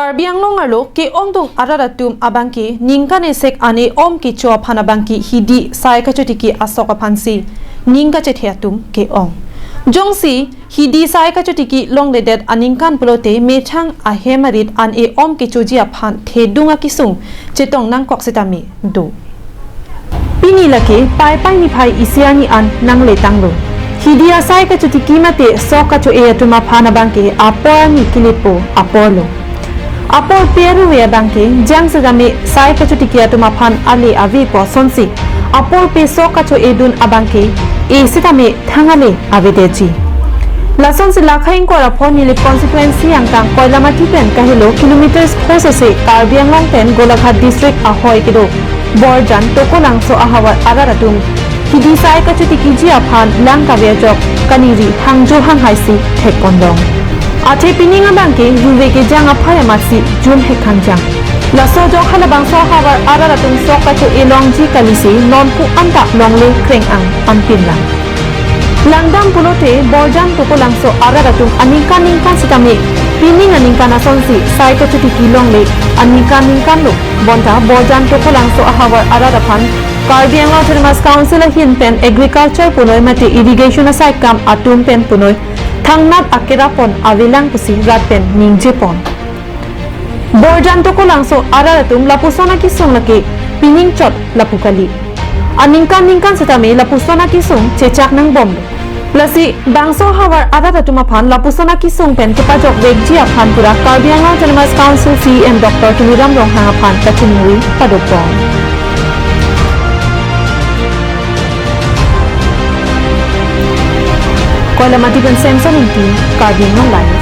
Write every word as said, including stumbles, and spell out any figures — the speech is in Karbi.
Karbi Anglong arlo ke-ongdung arat atum abangke ningkan esek an e-om kecho aphan abangke hidi sai kachotiki asok aphansi ning kachethe atum ke-ong. Jongsi hidi sai kachotiki longledet aningkan pulote methang ahem arit an e-om kechoji aphan thedung akesung chetong nangkok sitame do. Pini lake Paipai niphai isi arni an nangle tanglo. Hidi asai kachotiki mate sok kacho-e atum aphan abangke apor arni kelepo aporlo. Aporpe aruve abangke jang sitame sai kachotiki atum aphan ale avepo asonsi aporpe sok kacho-edun abangke e sitame thang ale avedetji. Lasonsi Lakha ingkoi ra pho Nilip constituency angkang Koilamati pen kahelo kilometers pho sose Karbi Anglong pen Golaghat district ahoi kedo Borjan Tokolangso ahavar arat atum hidi sai kachotikiji aphan lang kave ajok kaningri hangjo hanghaisi thekponlong. Athe pining abangke ruve kejang aphai amatsi jun hek khangjang. Laso ajok halabangso ahavar arat atum sok kacho-e longji kalisi nonpu anta longle kreng-ang anpinlang. Langdam pulote Borjan Tokolangso arat atum aningkan ningkan sitame pining aningkan asonsi sai kachotiki longle aningkan ningkanlo. Bonta Borjan Tokolangso ahavar arat aphan Karbi Anglong Autonomous Council ahin pen agriculture punoi mate irrigation asai kam atum pen punoi thangnat akerapon avelang pusi rat pen ningjepon. Borjan Tokolangso arat atum lapuson akesung lake pining chot lapu kali. Aningkan ningkan sitame lapuson akesung chechak nangbomlo. Lasi bangso ahavar arat atum aphan lapuson akesung pen kepajok vekji aphan pura Karbi Anglong Autonomous Council C E M Doctor Tuliram Ronghang aphan kachiningri padopon. Koilamati pen Samson Ingti, Karbi Anglong Live.